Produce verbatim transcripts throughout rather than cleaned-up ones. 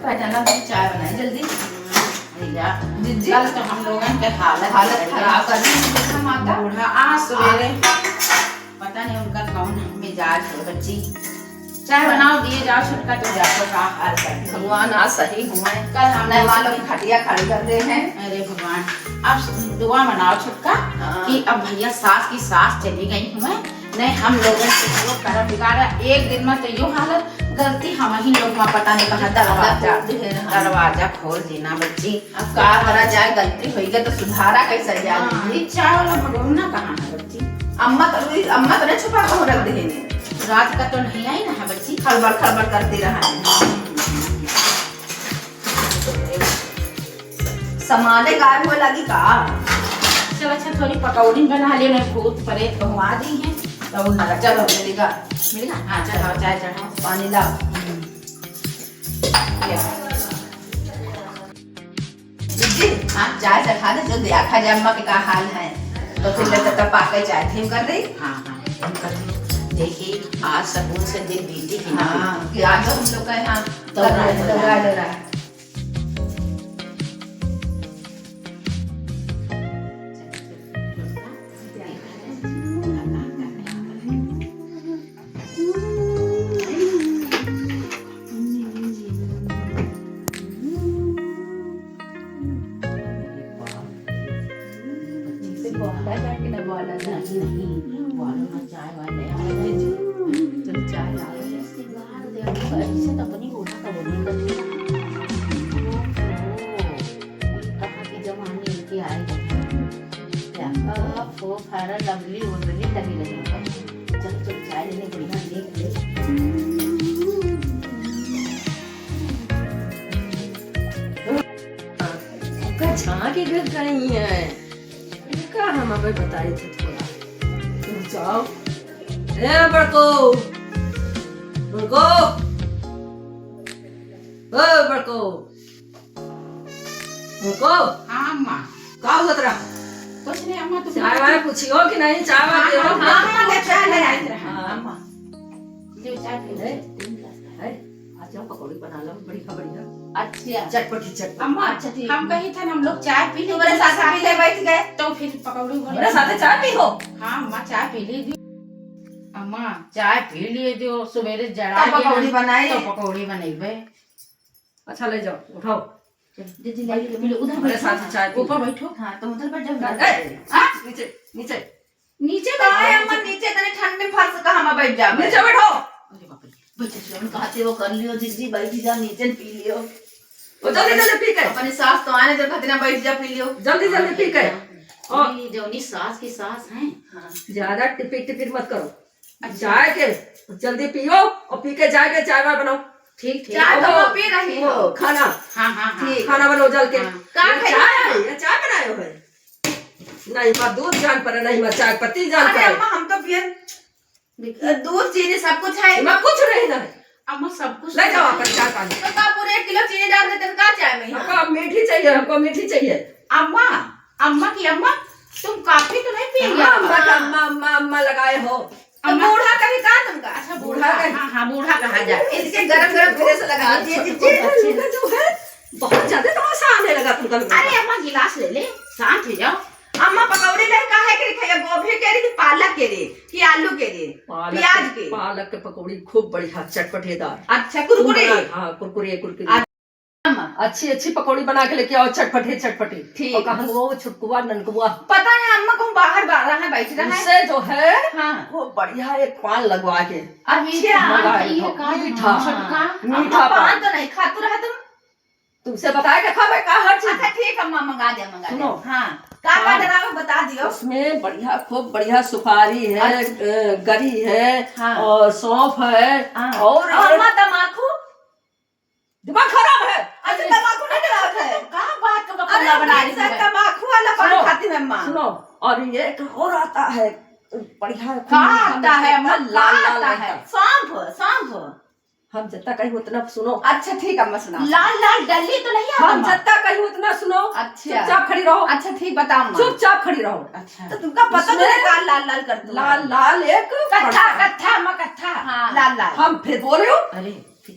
का जाना, तुम चाय बनाई जल्दी। भैया, जिज्जी। कल तो हम लोगन के हालत हालत खराब कर दी, देखा माता। बूढ़ा आज सवेरे पता नहीं उनका कौन मिजाज है बच्ची। चाय बनाओ, दिए जाओ छोटका, तो जाओ का हाल कर। भगवान आज सही हुए। कल हम मेहमान लोग खटिया खड़ी कर दे हैं। अरे भगवान, अब दुआ मनाओ छोटका हाँ। कि अब भैया सास की सास चली गई हुए, नहीं हम लोगन के जो करम बिगाड़ा, एक दिन में तो यो हालत, गलती हम ही लोग में पता नहीं कहाँ दरवाजा, दरवाजा खोल देना बच्ची। अब का करा जाए, गलती होई गई तो सुधारा कैसे जाए हाँ, दीदी? चाय वाला भगोना कहाँ है बच्ची? अम्मा तो, अम्मा तो नहीं छुपा के रख दे ने। रात का तो नहीं आई ना है बच्ची? खड़बड़ खड़बड़ करती रहा है। सामाने गायब होए लगी का? चल अच्छा, थोड़ी पकौड़ी बना ले, नहीं भूत प्रेत कहूँ आ गई है। तो उन लगा, चलो, मिलेगा। मिलेगा? हाँ, चढ़ाओ, चाय चढ़ाओ। पानी लाओ। ले। दीदी, हाँ, चाय चढ़ा दे, जो देखा जाए अम्मा के का हाल है। तो फिर ले तब तक पाके चाय थी कर दे। हाँ, हाँ, हम कर दे। देखी, आज सुकून से दिन बीती कि ना हाँ, कि आज तो हम लोग का यहाँ तो कर रहा है, तो रहा है। चलो, चाय लाओ। ऐसे तो अपनी बूढ़ा का बोली करती है। ओहो, कहाँ की जवानी इनकी आए गई। क्या? ओहो, Fair and Lovely, उर्वली लगी रही है। चलो, चलो, चाय लेने बढ़िया देख ले। का झांकी गिर गई है। इनका हम अबे बताई थे थोड़ा। तुम जाओ। ए बड़को। बड़को। ओ बड़को। बड़को। हाँ अम्मा। का हुआ तेरा? कुछ नहीं अम्मा, तुम चाय वाय पूछियो कि नहीं? चाय वाय हाँ, पियो? हाँ, हाँ, हाँ, ले चाय ले आई रहा। हाँ। अम्मा। ले चाय पी ले। ए, आज हम पकौड़ी बना लो, बढ़िया, बढ़िया। अच्छा। चटपटी, चटपटी। अम्मा, अच्छा, ठीक। हम कही थे ना, हम लोग चाय पी ली, तुम्हारे साथ पी ले बैठ गए। तो फिर पकौड़ी बनी। मेरे साथ चाय पी हो? हाँ, अम्मा, चाय पी ली थी। अम्मा, चाय पी लिए जो सवेरे जरा तब के पकौड़ी ना, बनाई। तो पकौड़ी बनैबे। अच्छा, ले जाओ, उठाओ। दीदी, ले लो, पी लो, उधर मेरे बैठो। साथ चाय पी ऊपर लो। बैठो। हाँ, तुम उधर बैठ जाओ, मैं ए, इधर बैठ जाऊँ। हाँ? नीचे, नीचे। नीचे बैठो, कहाँ है नीचे। अम्मा? नीचे इतने ठंड में फर्श कहाँ में बैठ जावे? नीचे बैठो। अरे बाप रे, बैठ जाओ, हम कहते वो कर लियो, दीदी, बैठ जा, नीचे पी लियो। वो जल्दी, जल्दी पी के। अपनी सास तो आने जब खतरा बैठ जा, पी लियो। जल्दी, जल्दी पी के। हाँ, और ये जौनी सास की सास हैं। हाँ। ज्यादा टिपिर, टिपिर मत करो। अच्छा। जाए के जल्दी पियो और पी के जाए के चाय वाय बनाओ। ठीक, ठीक। चाय तो और मैं पी रही हूँ। खाना। हाँ, हाँ, हाँ। ठीक। खाना बनाओ जल के। हाँ। का ये खाई? चाय है, ये चाय बनाए हो है? नहीं, मैं दूध जान पड़े, नहीं, मैं चाय पत्ती जान अरे पड़े। अम्मा, हम तो पियन। देखिए। दूध, चीनी सब कुछ है। मैं कुछ नहीं ना है। अम्मा, सब कुछ ले तो जाओ है। अपन चाय पानी। तो का पूरे एक किलो चीनी डाल देते हैं, का चाय में यहाँ? हमको अब मीठी चाहिए, हमको मीठी चाहिए। अम्मा, अम्मा की अम्मा, तुम कॉफी तो नहीं पिएंगे हाँ, अम्मा? अम्मा, अम्मा, अम्मा, अम्मा लगाए हो। तो अम्मा। बूढ़ा कहीं का तुमका? अच्छा, बूढ़ा बूढ़ा। कहीं। हाँ, हाँ, बूढ़ा कहा जाए। इसके गरम गरम फिर से लगा दिए, छोटे दीजिए। बच्चे। जो है, बहुत ज्यादा तमाशा आने लगा तुमका। अरे अम्मा, गिलास ले ले, शांत हो जाओ। अम्मा, पकौड़ी ले काहे के रखे? गोभी के रही, पालक के रही, कि आलू के रही, पालक प्याज के, के? पालक के पकौड़ी खूब बढ़िया, चटपटेदार। अच्छा, कुरकुरे? खूब बड़ा, हाँ, कुरकुरे, कुरकुरे। अम्मा। अच्छी, अच्छी पकौड़ी बना के लेके आओ, चटपटे, चटपटे। ठीक। और कहन वो छुटकुआ, ननकुआ। पता है अम्मा, कहूँ बाहर बारह है, बैठ रहा है। उससे जो है, हाँ। वो बढ़िया एक पान लगवा के। अच्छा, मंगाए ये हो। का मीठा। छोटका? मीठा अम्मा, पान। पान तो नहीं खातू रहा तुम। तुमसे बताए के खावे का हर चीज। अच्छा, ठीक, अम्मा, मंगा दे, मंगा दे। सुनो। हाँ। का का पान। डरावे बता दियो। उसमें बढ़िया, खूब बढ़िया सुपारी है, अच्छा। अ, गरी है हाँ। और सौंफ है हाँ। और और अम्मा, तमाकू? दिमाग खराब है। अच्छा, अरे। तमाकू नहीं डरावत है। का बात का अरे, बकल्ला बना रही है? तमाकू वाला पान सुनो, खाती है अम्मा। सुनो, और ये एक और आता है, बढ़िया का खूब आता है अम्मा? लाल, का लाल आता रहता है? है। सौंफ, सौंफ। हम जितना कही उतना सुनो। अच्छा, ठीक, अम्मा, सुनाओ। लाल लाल डली तो नहीं आता, हम अम्मा? जितना कही उतना सुनो। अच्छा। चुपचाप खड़ी रहो। अच्छा, ठीक, बताओ, अम्मा। चुपचाप खड़ी रहो। अच्छा। तो तुमका पता उसमें नहीं, लाल लाल लाल कर दो। लाल लाल एक कत्था, कत्था, अम्मा, कत्था। हाँ। लाल लाल। हम फिर बोले हो। अरे, फिर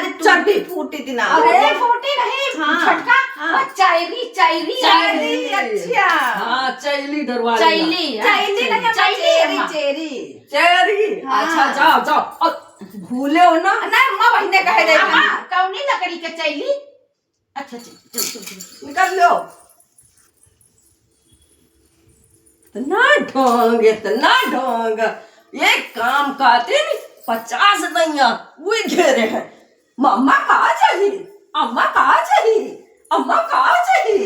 हमारी चड्डी टूटी फूटी थी ना। अरे, टूटी फूटी नहीं, हाँ, छोटका, हाँ। वो चैली, चैली। चैली, अच्छा। हाँ, चैली डरवा लिया। चैली, हाँ। चैली नहीं, अम्मा, चैली, चेरी, अम्मा। चेरी। हाँ। अच्छा, जाओ, जाओ। और भूले हो ना? नहीं, अम्मा, बहिने कहे रहे अम्मा, थे। कौनी लकड़ी के चैली? अच्छा, चल, चल, चल, चल। निकल लो। इतना ढोंग, इतना ढोंग। एक काम खातिर पचास दैया उई घेरे हैं। अम्मा का चाही, अम्मा का चाही, अम्मा का चाही।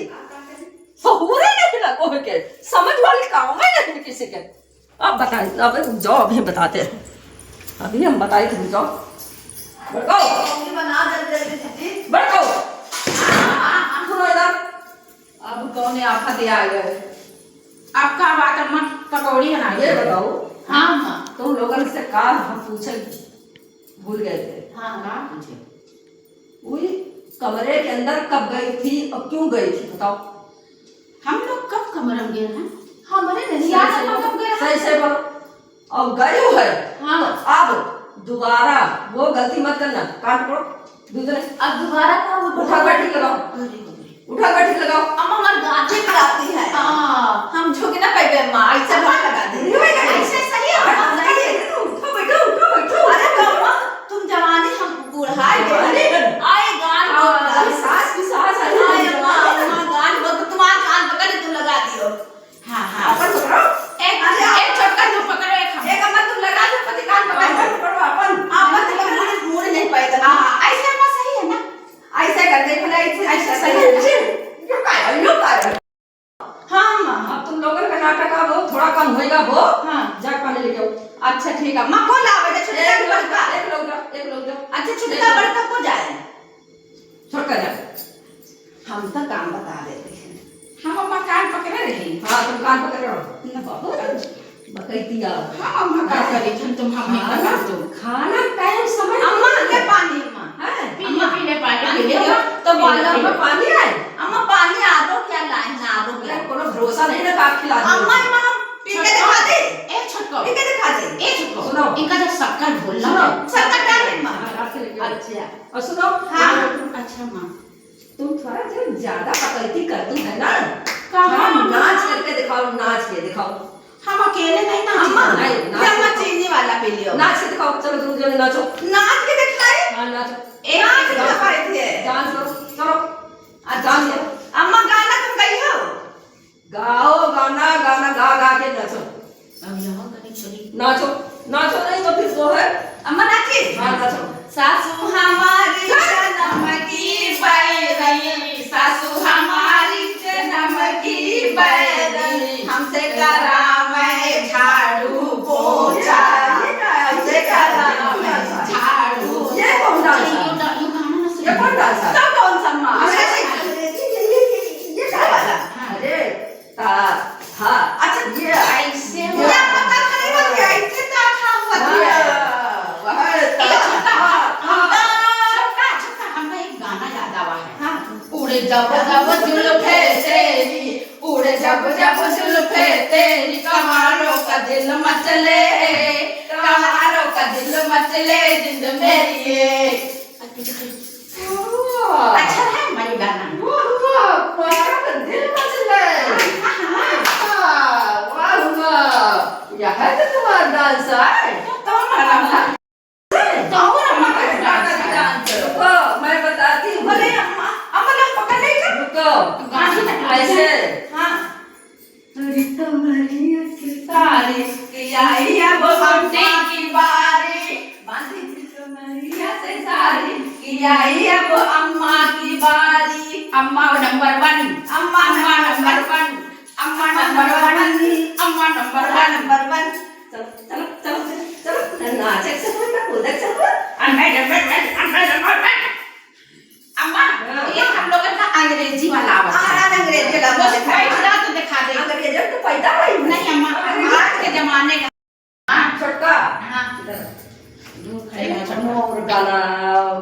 सहूरे नहीं लगो है के, समझ वाली काम ही नहीं किसी के। अब बताएं, अब रुक जाओ, अभी हम बताते हैं, अभी हम बताए, रुक जाओ। बड़को। बना जल्दी जल्दी दीदी। बड़को। सुनो इधर। अब कौन आफत आ गए? अब का बात अम्मा, पकौड़ी बनाई? ये बताओ। हाँ, अम्मा। तुम लोगन से का हम पूछे भूल गए थे। हाँ, हाँ। पूछे। वही कमरे के अंदर कब गई थी और क्यों गई थी, बताओ। हम लोग कब कमरे में गए हैं? हमारे नहीं याद है, कब गए हैं। सही से बोलो। अब गए हो है। हाँ। अब दोबारा वो गलती मत करना। कान पकड़ो, दूसरे। अब दोबारा का वो उठा बैठी लगाओ। अरे बाप रे। उठा बैठी लगाओ। अम्मा, हमार गांठे कराती है। हाँ। हम झुक ना पाइबे, अम्मा, ऐसे अम्मा, मत लगा दे। नहीं होएगा। ऐसे सही है, अम्मा, हाँ, सही है। उठो, बैठो, उठो, बैठो। अरे, तो अम्मा, तुम जवानी, हम बूढ़ा है। अरे, आए गान हाँ, बकरा। अरे, सास की सास आई है। आए अम्मा, अम्मा, गान बकरा, तुम्हारा कान पकड़ के तुम लगा दियो। हाँ, हाँ। अपन पकड़ो। एक, अरे, एक छोटका तुम पकड़ो, एक हम। एक अम्मा तुम लगा दो, पति कान पकड़ लो। अपन पकड़ो, अपन। हाँ, अपन तो मुड़, मुड़ नहीं पाए तो। हाँ, हाँ, ऐसे अम्मा सही है ना? ऐसे कर दे, भला ऐसे, ऐसे ऐसे सही है ना? ऐसे। यो का है, यो का है? हाँ, अम्मा। अब तुम लोगन का नाटक अब थोड़ा कम होएगा हो। हाँ। जा पानी लेके आओ। अच्छा, ठीक है। अम्मा, कौन लावे? छोटका एक लोग बड़का? एक लोग जा, एक लोग जा। अच्छा, छोटका एक लोग। बड़का को जाए? छोटका जा। हम तो काम बता देते हैं। हम अम्मा कान पकड़े रही। हाँ, तुम कान पकड़े रहो। न बाबू, बकैतिया। हम अम्मा का करी, हम तुम हम ही हाँ, बता दो। खाना टाइम समय अम्मा, नहीं ले है। पानी, अम्मा। हैं? पी ले, अम्मा, पी ले, पानी पानी पी ले। पियो। तो पी ले, बोलो। पी ले। अम्मा, पानी आए? अम्मा, पानी आरो क्या लाए हैं, आरो क्या? अरे, कोनो भरोसा नहीं ना, काट खिला दो। अम्मा, अम्मा, हम पी के छोटको। दिखा दे। ए, छोटको। पी के दिखा दे। ए, छोटको। सुनो। इनका जब शक्कर घोल लो। सुनो। शक्कर डाल दे, अम्मा। हाँ, रात के लेके आओ। अच्छा। और सुनो, हाँ। अच्छा माँ, तुम थोड़ा जो ज्यादा बकैती करती है ना, का थोड़ा माँ? नाच करके दिखाओ, नाच के दिखाओ। हम अकेले नहीं नाची। अम्मा, नहीं, नाच ये अम्मा के दिखाओ। चीनी वाला पी लियो। नाच के दिखाओ, चलो तुम जने नाचो। नाच के दिखलाई? हाँ, नाचो। एक नाच के दिखाई दिए। डांस करो, चलो। अच्छा। डांस करो। अम्मा गाना तुम गई हो? गाओ गाना, गाना गा गा के नाचो। अब यहाँ कनेक्ट चली। नाचो, नाचो नहीं तो फिर जो है। अम्मा नाची? हाँ, नाचो। सासू हमारी जन्म की बैरी, सासू हमारी जन्म की बैरी, हमसे करावे झाड़ू पोछा, ये क्या है? हमसे करावे झाड़ू ये कौन डांस है? पोछा। ये गाना ना सुनो। ये कौन डांस है? तो कौन सा माँ? ये, ये, ये, ये, ये क्या वाला? हाँ। अरे, ता, था। अच्छा, ये ऐसे ये हुआ। पता नहीं बा कि ऐसे ता, था हुआ था। हाँ, वह ता, ये छोटा, था, था। छोटा, छोटा, हमका एक गाना याद आवा है। हाँ। उड़े जब जब जुल्फे तेरी, उड़े जब जब जुल्फे तेरी, कमालों का दिल मचले, कमालों का दिल मचले, जिंद मेरी ये। अच्छा है हमारी गाना। वाह, वाह, तुम्हारा तो दिल मचले। हाँ, हाँ, हाँ। वाह, वाह, वाह। यह है तो तुम्हारा डांस है। तो हमारा, तो हमारा डांस। रुको, मैं बताती हूँ। बोले, अम्मा, अम्मा लोग पकड़ लेगा। रुको। गाना ऐसे। हाँ। अरे कमरिया के तारीफ किया ही अब अम्मा की बारी। बांधी थी कमरिया से सारी, किया ही अब अम्मा की बारी। अम्मा नंबर वन, अम्मा अम्मा नंबर नंबर वन, अम्मा नंबर वन, अम्मा नंबर वन। नंबर वन। चलो, चलो, चलो, चलो, चलो, नाचक से बोल, कूदक से बोल। अम्मा नंबर वन, अम्मा नंबर वन। अम्मा, हाँ। ये हम लोगन का अंग्रेजी वाला आवत है। हाँ, अंग्रेजी वाला वो आवत है। बैठ जा तो दिखा दे। अंग्रेजी तो पैदा हुई। नहीं अम्मा, अम्मा। आज के जमाने का। हाँ। एक ठो और गाना,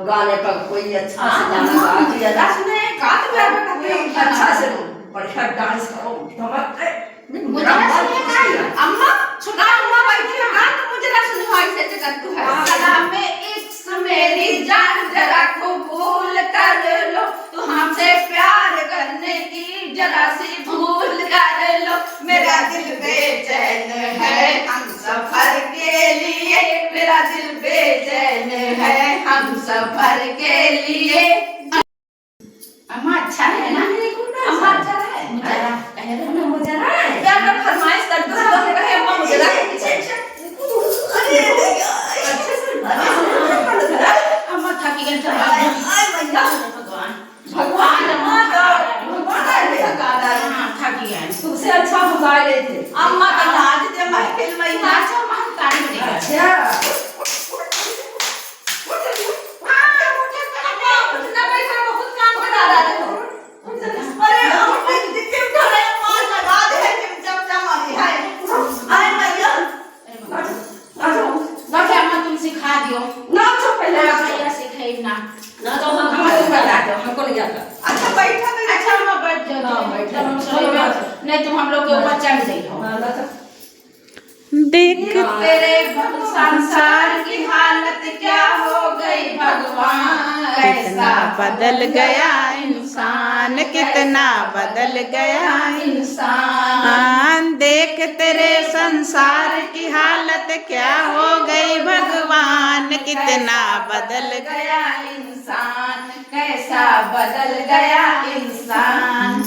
गाने पर कोई अच्छा से हाँ, गाना गा दिया। सुने, का तो प्यार में कोई अच्छा से बढ़िया dance करो, धमक के। मुझे ना सुने का? अम्मा, सुना, अम्मा बैठी है, गा तो मुझे ना सुने, भाई से कर तू है। हाँ। सलाम में इश्क मेरी जान जरा कबूल कर लो, तू हमसे प्यार करने की जरा सी भूल कर लो। मेरा दिल बेचैन है हम सफर के लिए, मेरा दिल बेचैन है हम सफर के लिए। अम्मा अच्छा है ना? अम्मा अच्छा है? मुजरा, कहे रहे ना मुजरा। क्या कर फरमाइश कर दो, तो कहे अम्मा मुजरा। अच्छा, अच्छा, अच्छा। अरे, अरे, अरे। अम्मा थकी गई, चलो। आय, आय, भैया। भगवान। भगवान, अम्मा तो, भगवान आए थे, थका रहा है। हाँ, थकी गई। तुमसे अच्छा हम गा लेते। अम्मा का लाज दे महफिल में, अच्छा, अम्मा हम ताली बजाएंगे। अच्छा। अरे, हम जितने उठा रहे हैं, मार लगा दे, कि जब जब आ रही है। आए भैया। अच्छा, अच्छा, अम्मा तुम सिखा दियो। ना, अच्छा, पहले हाँ, आप भैया सिखाई ना। ना, तो हम, हमको बता दो, हमको नहीं आता। अच्छा, बैठा, बैठा। अच्छा, अम्मा बैठ जाओ। हाँ, बैठा। जब हम चलो, सोए ना। नहीं, तुम हम लोग के ऊपर चढ़ जाइयो। हाँ, ना, तो देख। तेरे संसार की हालत क्या हो गई भगवान, कितना कैसा बदल गया इंसान, कितना बदल गया इंसान। देख तेरे संसार की हालत क्या हो गई भगवान, कितना बदल गया इंसान। कैसा बदल गया इंसान।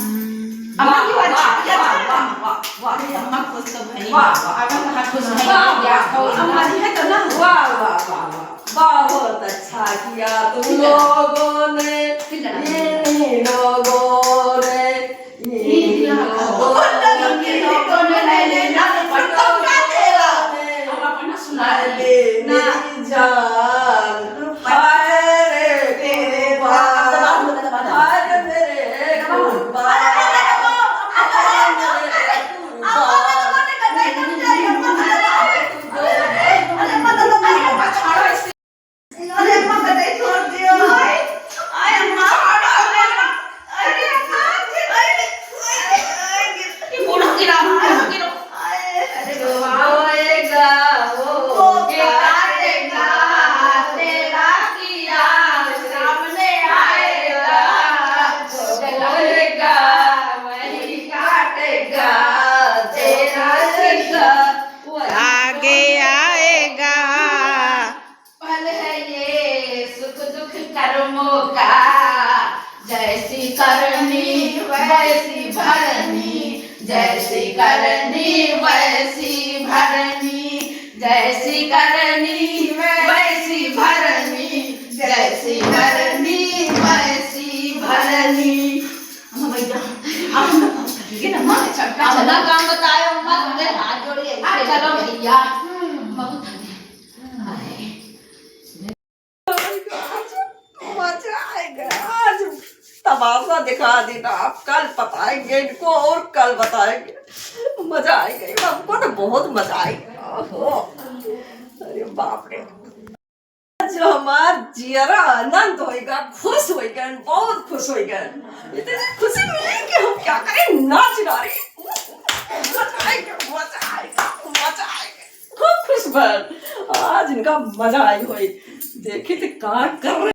अम्मा, वाह, क्यों अच्छा वाह, किया वाह, था? वाह, वाह, वाह। अरे, अम्मा खुश तो भई। वाह, वाह। अब हम कहाँ खुश भई? वाह, वाह, वाह। अम्मा जी है तो ना? वाह, वाह, वाह, वाह। बहुत अच्छा किया तुम लोगों ने, फिर लगा। इन्हीं लोगों ने। अरे अम्मा, कतई छोड़ दियो। आय, आय अम्मा, अरे अम्मा, अरे अम्मा, अरे, अरे, ये बूढ़ा गिरा, बूढ़ा गिरा। आय, अरे बाबा। रोएगा, वो काटेगा, तेरा किया सामने आएगा, रोएगा, वही काटेगा, तेरा किया। आगे आएगा। फल है ये सुख दुख कर्मों का, जैसी करनी वैसी भरनी, जैसी करनी वैसी भरनी, जैसी करनी वैसी भरनी, जैसी करनी वैसी भरनी। अम्मा भैया, आप हम लोग काम करेंगे ना, अम्मा? अच्छा, अच्छा। अपना काम बताओ, अम्मा, तुमने हाथ जोड़ी है। हाँ, चलो भैया। बहुत थक गए। मजा आएगा, आज तमाशा दिखा देना आप। कल बताएंगे इनको और कल बताएंगे। मजा आएगा, हमको तो बहुत मजा आएगा। ओहो, अरे बाप रे, जो हमार जियरा आनंद होएगा, खुश होएगा, बहुत खुश होएगा। इतनी खुशी मिली कि हम क्या करें, नाच डारे। मजा आएगा, मजा आएगा, मजा आएगा। खूब खुश बन, आज इनका मजा आई होई। देखी तो का कर रहे।